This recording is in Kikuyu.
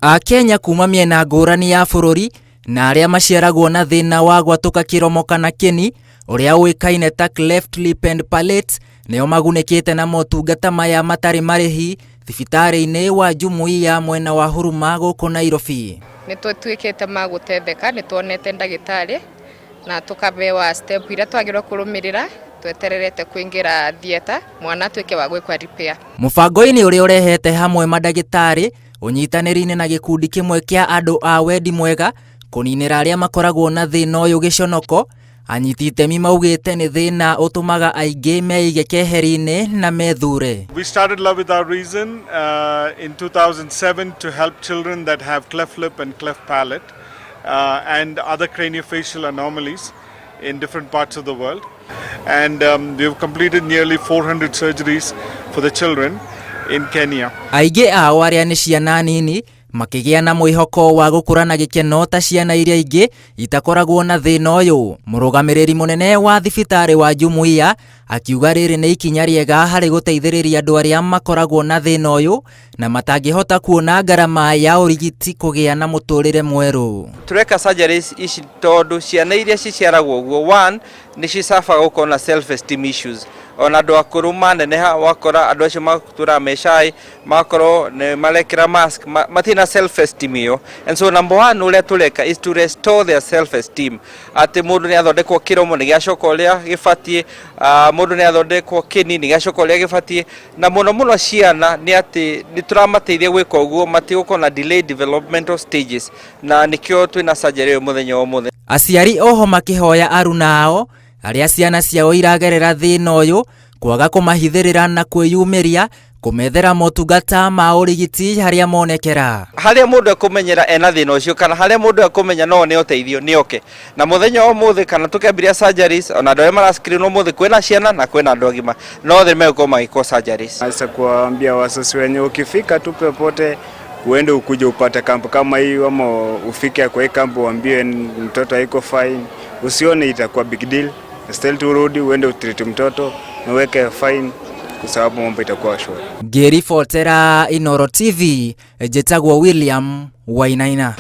Akenya kuma mĩena ngũrani ya bũrũri na arĩa maciaragwo na thĩna wa gwatũka kĩromo kana kĩni ũrĩa ũĩkaine ta cleft lip and palate nĩo magunĩkĩte na motungata maya matarĩ marĩhi thibitarĩ-inĩ wa Jumuiya mwena wa Huruma gũkũ Nairobi. Nĩ tũtuĩkĩte ma gũtetheka, nĩ tuonete ndagĩtarĩ na tũkabewa step iria twagĩrĩirwo kũrũmĩrĩra twetererete kũingĩra theatre mwana atuĩke wa gwĩkwa repair. Mũbango-inĩ ũrĩa ũrehete hamwe mandagĩtarĩ ũnyitanĩri-inĩ na gĩkundi kĩmwe kĩa andũ a wendi mwega kũninĩra arĩa makoragwo na thĩna ũyũ gĩconoko, anyiti itemi maugĩte nĩ thĩna ũtũmaga aingĩ meige keheri-inĩ na methure. We started Love Without Reason in 2007 to help children that have cleft lip and cleft palate and other craniofacial anomalies in different parts of the world. And we've completed nearly 400 surgeries for the children in Kenya. Aingĩ ao arĩa nĩ ciana nini makĩgĩa na mwĩhoko wa gũkũra na gĩkeno ta ciana iria ingĩ itakoragwo na thĩna ũyũ. Mũrũgamĩrĩri mũnene wa thibitarĩ wa Jumuiya akiuga rĩrĩ nĩ ikinya rĩega harĩ gũteithĩrĩria andũ arĩa makoragwo na thĩna ũyũ na matangĩhota kuona ngarama ya ũrigiti kũgĩa na mũtũrĩre mwerũ. Tureka surgeries ici tondu ciana iria ciciaragwo ũguo, one, nĩ cicabaga gũkorwo na self esteem issues. Ona andũ akũrũ maneneha, wakora andũ acio matũraga me shy, magakorwo nĩ marekĩra mask, matirĩ na self esteem ĩyo. And so number one ũrĩa tũreka is to restore their self esteem, atĩ mũndũ nĩ athondekwo kĩromo nĩ gĩacoka ũrĩa gĩbatiĩ, mũndũ nĩ athondekwo kĩni nĩ gĩacoka ũrĩa gĩbatiĩ. Na mũno mũno ciana nĩ atĩ nĩ tũramateithia gwĩka ũguo matigũkorwo na delayed developmental stages, na nĩkĩo twĩna surgery ĩyo mũthenya wa ũmũthĩ. Aciari oho makĩhoya aruna ao arĩa ciana ciao iragerera thĩna ũyũ kwaga kũmahithĩrĩra na kwĩyumĩria kũmethera motungata ma ũrigiti harĩa monekera. Harĩa mũndũ ekũmenyera ena thĩna ũcio kana harĩa mũndũ ekũmenya no one ũteithio, nĩ oke na mũthenya wa ũmũthĩ kana tũkĩambiria surgeries. Ona andũ arĩa marascreenwo ũmũthĩ, kwĩna ciana na kwĩna andũ agima, no othe megũkorwo magĩkwo surgeries. Sasa kuwaambia wazazi wenye ukifika tu popote uende ukuje upate camp kama hiyo ama ufike kwa hii camp uambie mtoto haiko fine, usione itakuwa big deal. Still turudi uende utreat mtoto na uweke fine, kwa sababu mambo itakuwa shwari. Ngĩribotera Inooro TV, njĩtagwo William Wainaina.